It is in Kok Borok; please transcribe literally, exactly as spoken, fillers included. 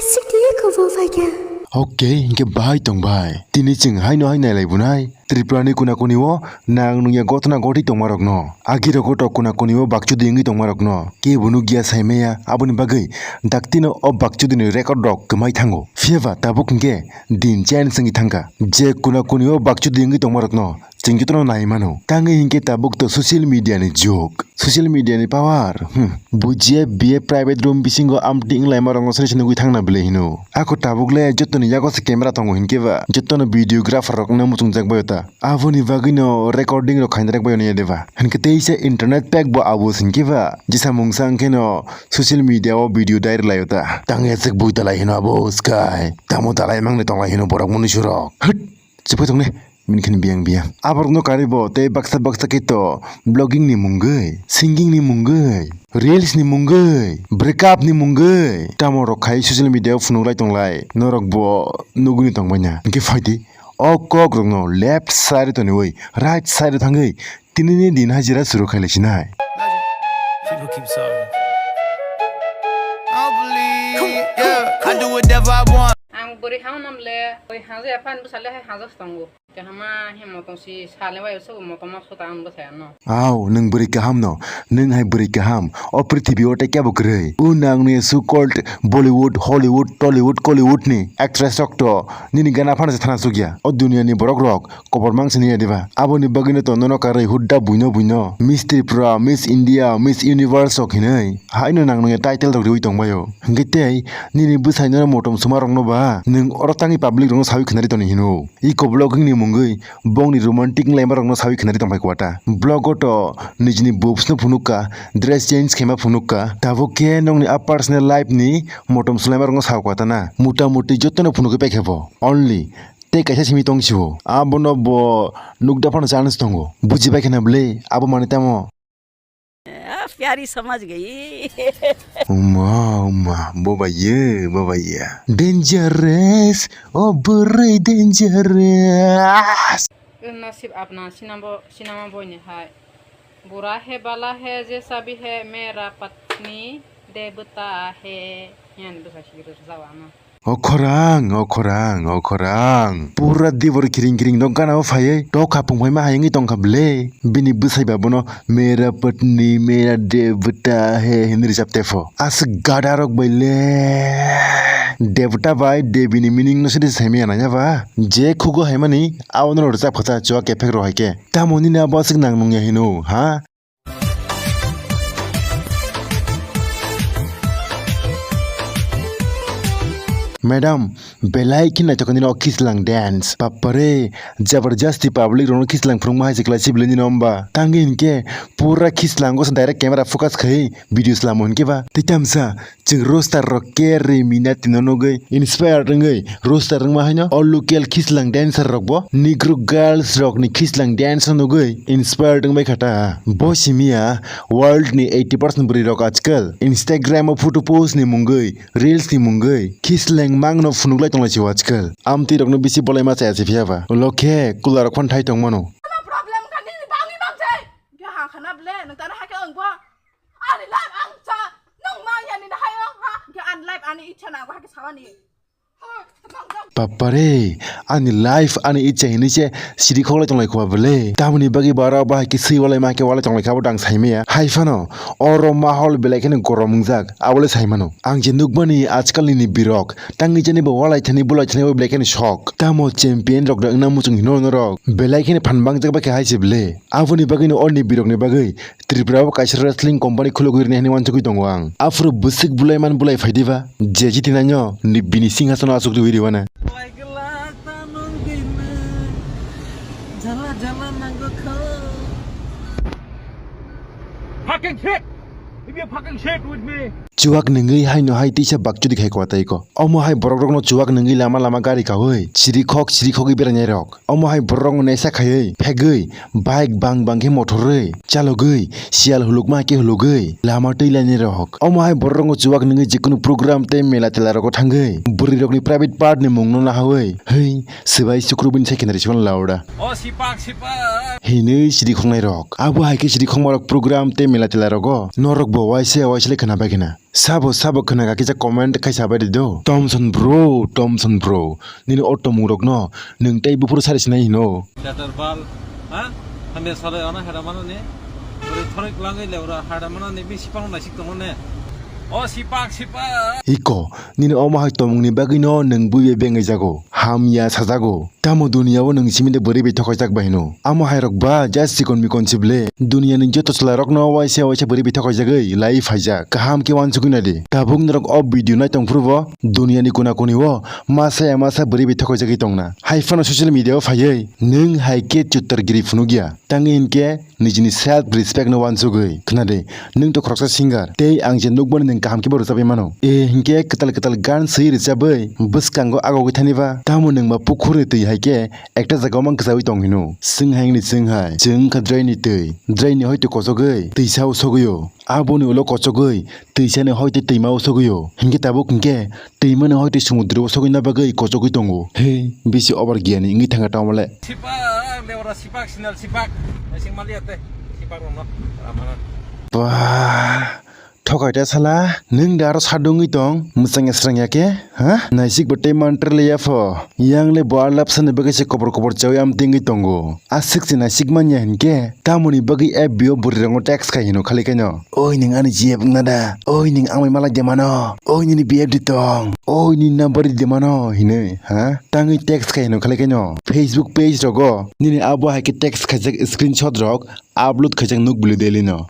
Sikti kubo phaikha. Okay, hinkhe bahai tong bai. Tini chwng haino hai nailai bunai. Tripura ni kuna kuni o nang nungya gotna gotwi tongma rokno. Agi rogo to kuna kuni o bakchudi wngwi tongma rokno. Kebo nukya saimaya aboni bagwi daktino o bakchudi ni record rok kwmai thango. Phiyaba tabuk hinkhe din change wngwi thangkha. Je kuna kuni o bakchudi wngwi tongma rokno chwng jotono nai mano. Tangwi hinkhe tabuk to social media ni jug. Social media ni power. Hmm. Bujiya B A private room bisingo amtwi wnglaima rokno sani se nugwi thangna bwle hino. Ako tabuk le jotoni yago se camera tongo hinkhe ba. Jotono videographer rokno muchungjak baio ta. Aboni bagwino recording rok khaina rek baio niya deba. Hinkhe teisa internet pack bo abo se hinkhe ba. Jesa mungsa wngkheno social media o video dai rwlaio ta. Tangwi aswk bui talai hino abo sky. Tamo talai mangni tonglai hino borok mwnwi surok. Hwt! Chipwai tongne. Bini khani biyang biyang. Aborokno karwi bo tei baksa baksa khe to vlogging ni mungwi, singing ni mungwi, reels ni mungwi, breakup ni mungwi. Tamo rok khai social media o phunuk lai tong lai. Norok bo nugwi tong bai na. Hinkhe phai di. O kok rokno left side o toniwi right side o thangwi tinini din hajira suru khai lai sinai. People keep talking. I don't believe, yeah, I do whatever I want. Ang bwrwi hama namle, oi hangja ya phan bwsale hai hangja tongo. Kahama he motom si sale bai usugo motom ma suta ang bwsai ano. Aw, nwng bwrwi kaham no, nwng hai bwrwi kaham. O prithibi o tei kebo kwrwi. O nang ni so called Bollywood, Hollywood, Tollywood, Kollywood ni actress rok to nini gana phano se thana sukya. O duniya ni borok rok kobor mang sini ya diba? Aboni bagwi no to nono karwi hudda buino buino. Miss Tripura, Miss India, Miss Universe rok hinwi. Haino nang nungya title rok riwi tongbaio. Hwnkhe tei nini bwsai no motom suma rok no ba nwng oro tangwi public rok no sawi khwnari toni hino. Eco vlogging ni mungwi bongni romantic wnglaima rokno sawi khwnari tongphai kwata. Vlog o to nijini boobs no phunukka, dress change khaima phunukka. Tabuk khe nokni a personal life ni motom swlaima rokno sa kwata na. Muta muti jotono phunukwi paikha bo. Only tei kaisa simi tong sio. Abono bo nukda phano chance tongo. Bujibai khana bwle abo manwi tamo. Ah, pyari samajh gayi. Uma, uma, boba ye, boba ye. Dangerous, oh bwrwi dangerous. Nasib apna sinamo, sinamo boini hai. Bura hai bala hai, jaisa bhi hai, mera patni devta hai. Yan bwsa sigiri rwjak ano. O khorang, o khorang, o khorang. Pura dibor kiring kiring no gana o phaiwi tok khapung phaima hayungwi tongkha bwle. Bini bwsai ba bono mera patni, mera devta hai hinwi rwchap tepho. Aswk gada rok bai le. Devta bai devi ni meaning no sidi saimaya nanya ba. Je khugo haimani abono rwchap khacha chuak ephek rok hai khe. Tamo nini abo aswk nang nungya hino, ha? Madam, belai khe naithok nini o khislang dance. Bapare, jabardasti public rokno khislang phwrwngma hai se kwlai sibili nini omba. Tangwi hinkhe pura khislango se direct camera focus khai video slamo hinkhe ba. Tei tamsa, chwng roaster rok khe rimina tino nugwi inspire wngwi roaster wngma haino o local khislang dancer rokbo Negro girls rokni khislang dance no nugwi inspired wngbai kha ta. Bo simiya world ni eighty percent bwrwi rok ajkal Instagram o photo post ni mungwi, reels ni mungwi khisleng mang no phunuk lai tong lai si o ajkal. Amtwi rok no bisi bolai ma chaya se phiya ba. Ulo khe kula rok phano thai tong mano. Ano problem kha nini bangwi bang se. Khe ha khana ble nang tara ha khe ang bo. Ani life ang cha nang ma ya ni hai o ha. Khe ani life ani ichha na ha khe samani. Bapare, ani life ani ichha hinwi se siri khoklai tonglai khwa bwle. Tamoni bagwi bara bahai khe swi walai ma khe walai tonglai kha bo dang saimaya. Hai phano oro mahol belai kheno gorom wngjak, abole saimano. Ang je nukmani ajkal nini birok, tangwi jani bo walai thani bulai thani bo belai kheno sok. Tamo champion rok da wngna muchung hino norok. Belai kheno phan bangjak bai khe hai se bwle. Aboni bagwino o ni birokni bagwi Tripura o kaisa wrestling company khulugwi rwna hinwi uansugwi tongo ang. Aphuru bwswk bulai man bulai phai diba? Je jiti naino ni bini singhasono achuk riwi riwana. Fucking shit! If you fucking shit with me. Chuak nungwi haino hai tisa bakchudi khai kwatwi ko. Omo hai borok rokno chuak nungwi lama lama gari kaui siri khok siri khogwi berai nai rok. Omo hai borok rokno nesa khaiwi phegwi bike bang bang khe mothorwi chalogwi siyal hulukma hai khe hulugwi lama twi lai nai rok. Omo hai borok rokno chuak nungwi jikunu program tei mela tela rogo thangwi bwrwi rokni private part ni mungno nahaui hei swbai sukru bini sai khe nari sibang lauda. O sipak sipak. Hinwi siri khoknai rok. Abo hai khe siri khokma rok program tei mela tela rogo norok bo Waisa waisa le khna bai khna. Sabo sabo khna ga kisa comment khaisa bai di do. Thompson bro, Thompson bro. Nini o tomung rok no nwng tei buphuru sari sinai hino. Datar bal, ha? Hamya salai ono hera mano ni. Bwrwi thoroi kwlangwi le ura hera mano ni bisi pang naisik tongo ne. O sipak, sipak. Iko, nini omo hai tomung ni bagwi no nwng bui bai bengwi jago. Hamya sajago. Tamo duniya o nwng simi de bwrwi bai thokaijak bai hino. Amo hai rok ba just chikon mikon sible. Duniya ni joto chwla rok no waisa waisa bwrwi bai thokaijagwi lai phaijak. Kaham khe wansugwi nai di. Tabuk norok o video nai tong phuru bo duniya ni kuna kuni o masa ya masa bwrwi bai thokaijagwi tongna. Hai phano social media o phaiwi nwng hai khe chuttar giri phunukya. Tangwi hinkhe nijini self respect no wansugwi. Khna de, nwng to khoroksa singer. Tei ang je nukmani nwng kaham khe bo rwchabwi mano. E hinkhe kwtal kwtal gan swi rwchabwi bwskango agogwi thani ba. Tamo nwng ba pukhurni twi hai khe ekta jaga o mang kwchawi tong hino. Swng hai ni swng hai. Chwng wngkha draini twi. Draini hoito kochogwi twisa o sogwi o. Aboni ulo kochogwi twisani hoito twima o sogwi o. Hinkhe tabuk hinkhe twimani hoito sumudro o sogwina bagwi kochogwi tongo. He, bisi obar giyani wngwi thangkha tamo le. Sipak, le ora sipak, sinal sipak. Naising mali ate. Sipak rong no. Ramanan. Ba, thokai ta sala, nwng da aro sadungwi tong, mwchang ya srang ya khe, ha? Naisik bo tei mantra le ya pho. Yang le bo alap sani bagwi se kobor kobor chawi am tingwi tongo. Aswk se naisik man ya hinkhe, tamoni bagwi F B o bwrwi rong o text khai hino khali khe no. Oi nwng ani G F wngna da? Oi nwng ang bai malai de mano? Oi nini B F di tong? Oi nini number di de mano? Hinwi, ha? Tangwi text khai hino khali khe no. Facebook page rogo nini abo hai khe text khaijak screenshot rok upload khaijak nuk bili daily no.